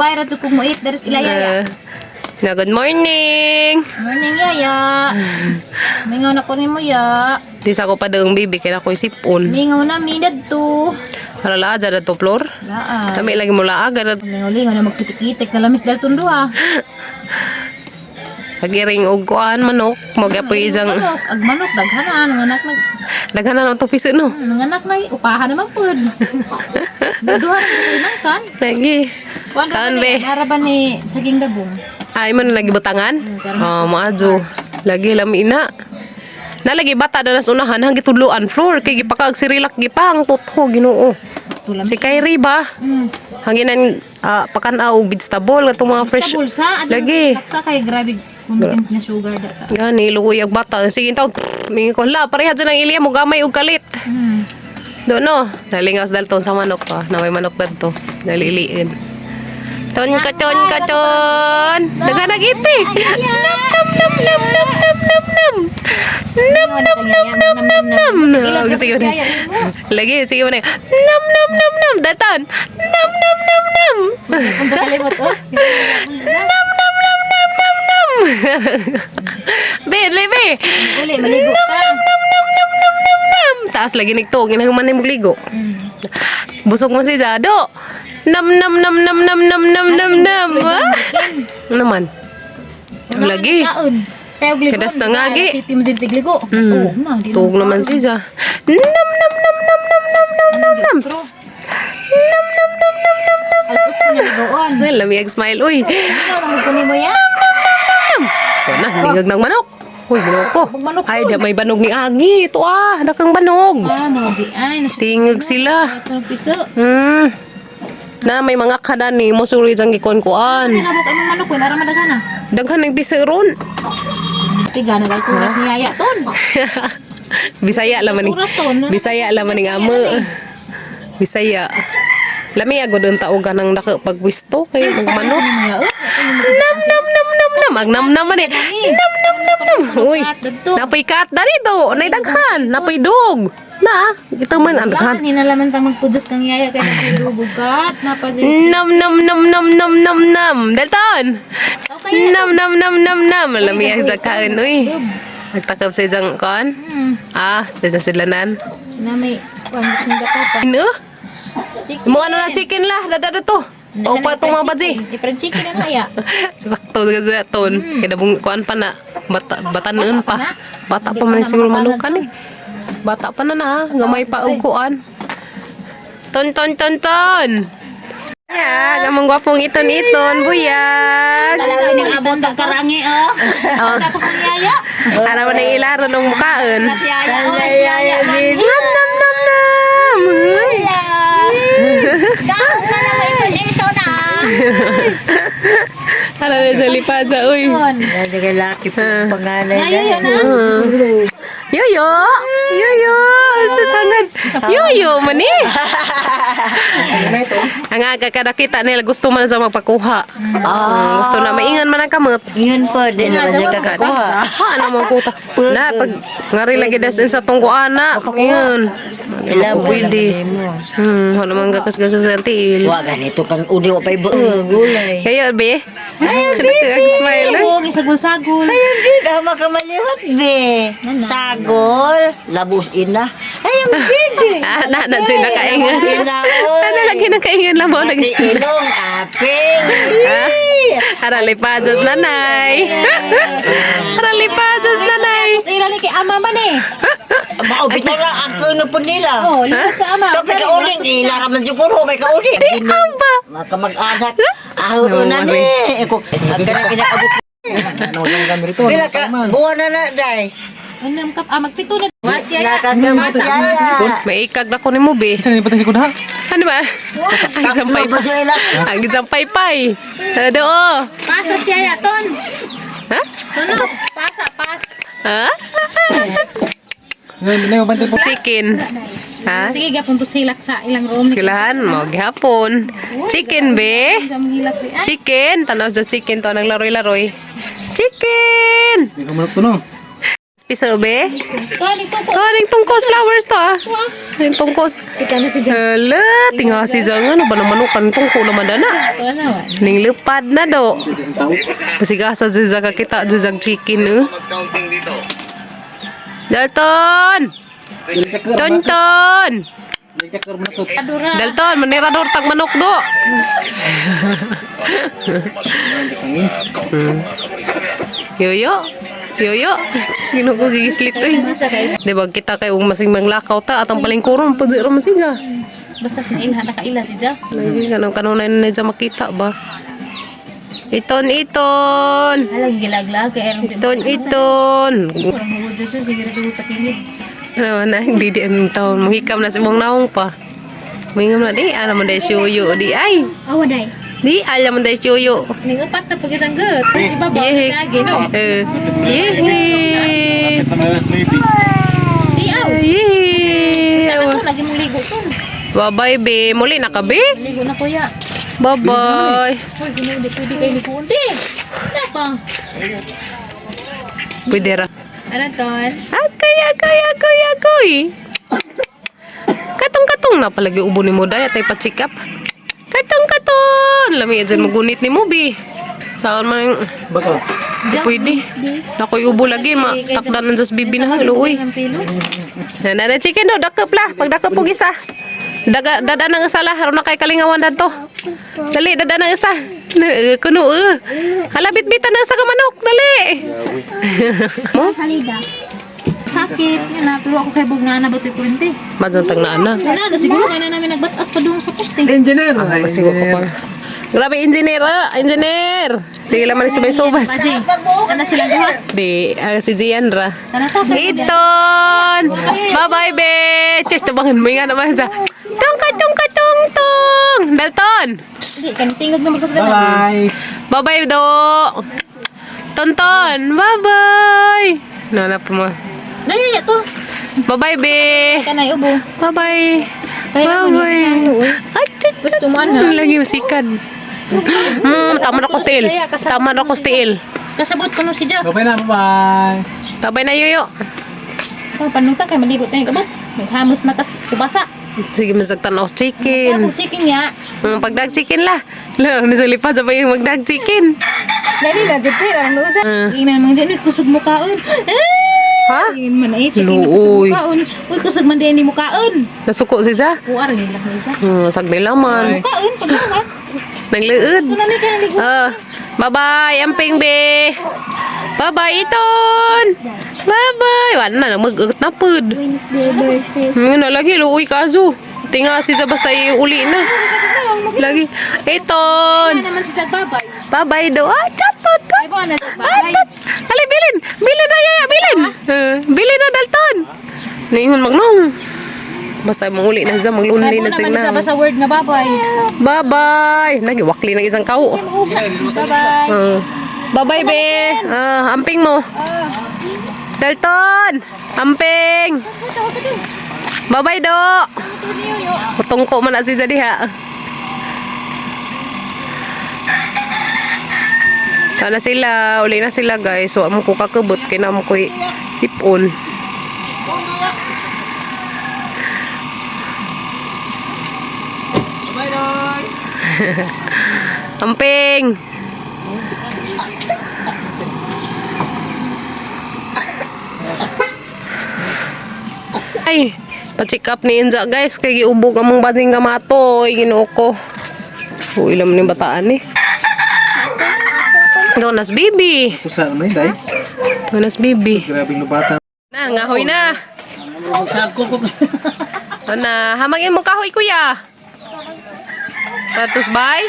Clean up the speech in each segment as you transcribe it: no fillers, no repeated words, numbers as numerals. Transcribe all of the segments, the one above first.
Tambay ra jud kog moit diri sa ila yaya. Na good morning. Morning, yaya. Mingaw na ko nimo, ya. Di sa ako pa daong bibi kay ako'y sipon. Mingaw na mi dadto. Hala la dyan to floor. Laa. Kami lagi mo laag Lingaw-lingaw na magkitik-kitik na lamis dahil tundo ah. Pagiring og kuan manok magapoy isang Manok, ag manok daghanan nanganak nag daghan na to piso no. nanganak na upahan naman pud. Duha ra kay nangkan. Lagi. Kuan ra Kaon ba be. ni, nara ba ni saging dabong? Ay man lagi butangan. Oh, maadyo. Lagi lami na. Nalagi bata na nas unahan hang gitudloan floor kay gipakaag si Rilak gipang tutho Ginoo. Tulam. Si Kyrie ba? Hanginan pakan-aw og vegetable katong mga fresh. Sa bulsa, adto Lagi. Laksa kay grabe content na sugar data. Gani luoy ag bata. Sige taw. Mingi ko la pareha dyan ang ilya mo gamay og kalit. Do no, nalingaw sa dalton sa manok pa. Na may manok dadto. Naliliin. Ton katon katon. Naghanag iti. Nam nam nam nam nam nam nam nam. Nam nam nam nam nam nam. Ilan Oh, sige ka na. siya mo. Lagi sige mo na. Nam nam nam nam dalton. Nam nam nam nam. Kung sa kalimot oh. Nam nam nam nam nam nam. Be, lebe. Uli maligo ka. Nam nam nam nam nam nam. Taas lagi nigtuog ginang man mo ligo. Busog mo si Jado. Nam nam nam nam nam nam nam nam nam. Ah? Ano naman? Lagi. Kaon. Kaya og ligo. Kadas na nga, gi. City mo din tigligo. Tuog na. Di Tuog naman si Ja. Nam nam nam nam nam nam nam nam nam. Psst. Nam nam nam nam nam nam. Alas 8 na ligoon. Well, lami ang smile uy. Ikaw man kunin mo ya. Ito na, lingag ng manok. Uy, ginoo ko. Manok Ay, di may banog ni Agi. Ito ah, nakang banog. Ano di ay nas. Tingag sila. Ito piso. Na may mga kadani mo suri dyan gikuan kuan. Ay habok imong manok ko nara madaghan ah. Daghan ng piso ron. Tiga na gal turas ni yaya ton. Bisaya laman ni. Turas ton. Bisaya laman ni amo. Bisaya. Lami agod ang taogan ng naka pagwisto kay magmanok. Ni mo ya. Oh. Nam nam nam nam nam ag nam nam man eh. Nam nam nam nam. Uy. Napoy kat dali do. Nay daghan, napoy dog. Na, ito man ang daghan. Daghan hinalaman ta magpudos kang yaya kay nagdubugat napa di. Nam nam nam nam nam nam nam. Dalton. Okay. Nam nam nam nam nam. Lami ang zakain uy. Nagtakap sa isang kon. Ah, sa isang silanan. Na may kuan gusto nga papa. Ano? Chicken. Mo ano na chicken lah, dada to. O pa itong mga badzi. Different chicken na kaya. Sakto sa ton. Kaya bung kuan pa na bata batanon pa. Bata pa man siguro manukan eh. Bata pa na na, gamay pa og kuan. Ton ton ton ton. Ya, gamang gwapong iton iton, buyag. Talaga ning abon ta karangi oh. Ako sa yaya. Ara man ang ilaro ng mukaan. Si yaya oh, si yaya. Nam nam nam nam. Daog na na may ito na. Ara na sa lipada, uy. Laki po panganay. Yayo yun na. Yoyo! Yoyo! Sasangan! Yoyo man eh! Ang aga kada kita nila gusto man sa magpakuha. Gusto na maingan man ang kamot. Ingan po, di naman siya kakakuha. Ha na mga kuta. Na pag ngari lagi das sa tungguan na. Ingan. Ila mo, Pwede. Wala man gakas-gakas ang tiil. Wa ganito kang uni wa pa'y gulay. Kayo, be? Ay, be! Smile. Eh. Huwag isagol-sagol. Ayun, be, tama ka maliwat, be. Sagol, labos ina. Ayun, baby. Ah, na, na, na, nakaingan. Ina, oy. Ano lagi nakaingan lang ba? Ate ilong, aping. Arali pa, Diyos nanay. Arali pa, Diyos nanay. Tapos ila ni kay ama man eh. Mao bitaw lang ang kuno po nila. Oh, likod sa ama. Tapos kauling, ila raman siguro, may kauling. Aba. Mga kamag-anak, aho na ni. Eko, ang ganang kinakaabot. Pila ka, buwan na na, day. Unam kap ah, magpito na. Was yaya. Nakakamot yaya. May ikag na ko ni mo, be. Saan yung patang si Kudha? Ano ba? Ang isang paypay. Ang isang paypay. Ano oh? Pasa siya ya ton. Ha? Tono, pasa pas. Ha? Ngayon, ngayon, bantay po. Chicken. Ha? Sige gapon to silak sa ilang room. Silahan mo, gihapon. Chicken, be. Jam hilak di ay. Chicken. Tanaw sa chicken to, naglaroy-laroy. Chicken! Hindi ko manok to, no? Piso be? Kani to ko. Kaning tungkos flowers to ah. Kaning tungkos. Ikaw na si Jan. Hala, tinga si Zang ano ba naman kan tungko naman dana. Wala na. Ning lupad na do. Pasigasa jud ka kita jud chicken eh. Dalton! Tonton! Adora. Dalton, manirador tag manok do. Yoyo. Yoyo. Diyos, ginoo ko gigislit oy. Nasa kay Di ba kita kay ug masing manglakaw ta atang palingkuron pud ra man siya. basta na ilha nakaila si Ja. Lagi kanang kanunay na niya makita ba. Iton iton. Alang gilaglag kay erong Iton iton. Kurang mo jud sige ra jud patingin. Ano na hindi di ang taon muhikam na si mong naong pa. Muhikam na di alam mo dai siyuyo di ay. Awa day. Di alam mo dai siyuyo. Ning upat na pagkasanggot. Tapos ibabaw Yehe. na lagi no. Eh. Yehe. Di aw. Yehe. Tama to lagi mong ligo to. Bye-bye, be. Muli na ka, be. Ligo na kuya. Bye-bye. Hoy, ginoo di pwede kay liguon di. Napa? Pwede ra. Ano ton? Akay, akay, akay, akay. Katong-katong na palagi ubo ni mo day atay pa-check up. Katong-katong. Lami dyan magunit ni mo, bi. Saan man yung Baka. di pwede. Nakoy ubo lagi, ma. Takdan ng just bibi na luoy. Ang pilo. Na na chicken do, dakep lah. Pag dakep og isa. Daga dada nang isa lah, aron na kay kalingawan dadto. Dali, dada nang isa. Na, eh, kuno eh. Hala bitbitan na sa ka manok, dali. Mo? Salida. Sakit yun na pero ako kay bug na na batoy kurente. Madyon tag na ana. Wala na siguro nga na namin nagbatas pa doon sa poste. Engineer! Pasigo ko pa. Grabe engineer, ah, engineer. Sige lang man subay-subas. Bajing. Ano sila duha? Di, ah, si Gian ra. Tara ta. Iton! Bye-bye, be! Cheers, tabangan mo nga naman sa... Tong ka, tong ka, tong, tong! Dalton! Hindi kan tingog na magsakit. Bye-bye! Bye-bye, do! Tonton! Bye-bye! No, na po mo. Dali ya to. Bye-bye, be! Kanay ubo. Bye-bye! Kaya ako Bye-bye! ni uy. Ay, tut, tut. Gusto mo ana. Lagi masikan. Tama na ko still. Tama na ko still. Kasabot ko no si Ja. Bye-bye na, bye-bye! Tabay na, yoyo. Oh, panuta kay maligo tayo kabot. Naghamos na kas kubasa. Sige, masagtan ako Kaya chicken. kung chicken niya. Pagdag chicken lah. Lah, nasalipad sa pa yung magdag chicken. Dali na jud pera no ja. Ah. Ingnan man dyan, uy kusog mo kaon. Eh! Ha? Ingnan man ay kusog mo Luoy. kaon. Uy kusog man din ni mo kaon. Nasuko si Za. Kuar ni lang ni Ja. Sagdi laman. Kaon paglawan. Nangluod. Ito na may kanaligo. Ah, bye-bye, amping be. Bye-bye, Iton. Bye-bye. Wala na, mag-ugot na pud. Wednesday versus Na lagi, luoy ka azo. Tinga si Za basta iuli na. Lagi. Iton. Ano naman si Jag babay. Bye-bye daw. Ah, tatot. Ay ba na Jag babay. Ali, bilin. Bilin na, yaya, bilin. Bilin na, Dalton. Ningon magnong. Basta manguli na siya, Ay maglunli po na naman siya. siya basta word nga babay. Bye-bye. Nagiwakli ng isang kao. Babay. Bye-bye, be. Ah, amping mo. Dalton! Amping! Bye-bye, do! Utong ko man na si diha. Sana sila, uli na sila guys. Wa mo ko kakabot kay na mo ko'y sipon. Bye-bye, Doy! Amping! Ay, pa-check up ni Inza guys kay giubog among bading kamato, ay Ginoo ko. Uy, ilam ni bataan eh. Donas baby. Pusa naman yun, Day. Donas baby. Grabing lubatan. Na, ngahoy na. Sagko ko. Ano na, hamangin mo kahoy kuya. Patos bay.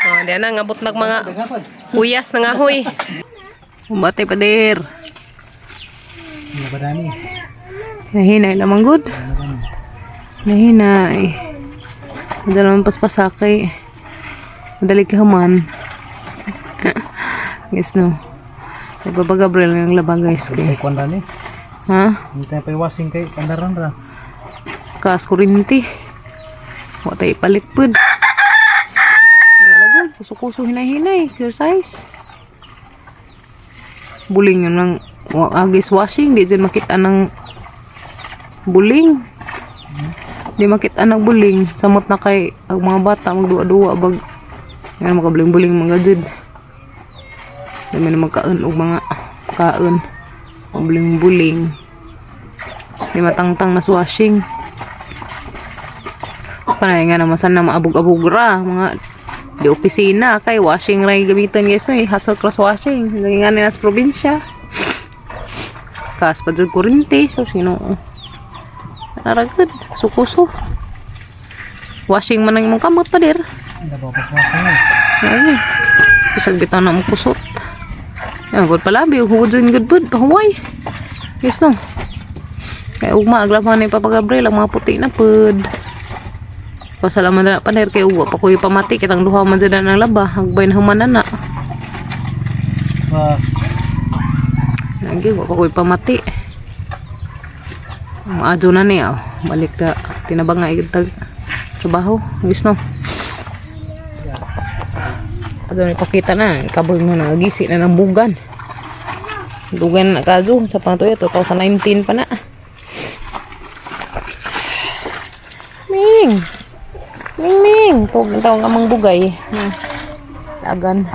Oh, diyan na ngabot nag mga uyas na ngahoy. Umatay pa der. Ano ba dami? Nahinay lamang good. Nahinay. Madala man paspasakay. Madali ka man. Guys no. Nagbaba Gabriel ng laba guys kay. Kay kwan dami. Ha? Hindi tayo paiwasing kay kandaran ra. Kas kurinti. Wa tayo ipalit pud. Nalago, kuso-kuso hinay-hinay, exercise. Buling yun lang. Agis washing di dyan makita ng buling. Di makita ng buling. Samot na kay ang mga bata magduwa-duwa bag nga makabuling-buling mga jud. Di man na magkaon og mga kaon. Buling-buling. Di matangtang na washing. Kanay nga naman sana maabog-abog ra mga di opisina kay washing ra yung gamiton guys no eh. Hassle cross washing nga nila sa probinsya kas pa jud kuryente so sino naragad sukuso washing man ang imong kamot pa dir. Ay, isag bitaw na mo kusot. Yan, good palabi. Huwag din good bud. Huway. Yes, no. Kaya ugma, aglaban ni Papa Gabriel, ang mga puti na pud. Pasalamat na pader kay uwa pa ko pamati kitang duha man jud na ng laba hagbay na human na na. Wah, Lagi wa pa ko pamati. Ang adyo na niya. Oh. Balik ka tinabang nga tag trabaho. Gusto no. Adyo na ipakita na kabog mo na gisi na ng bugan. Dugan na kadyo sa pantoy 2019 pa na. Ming. Ming Ming, tawag tawag ka mang bugay. Dagan.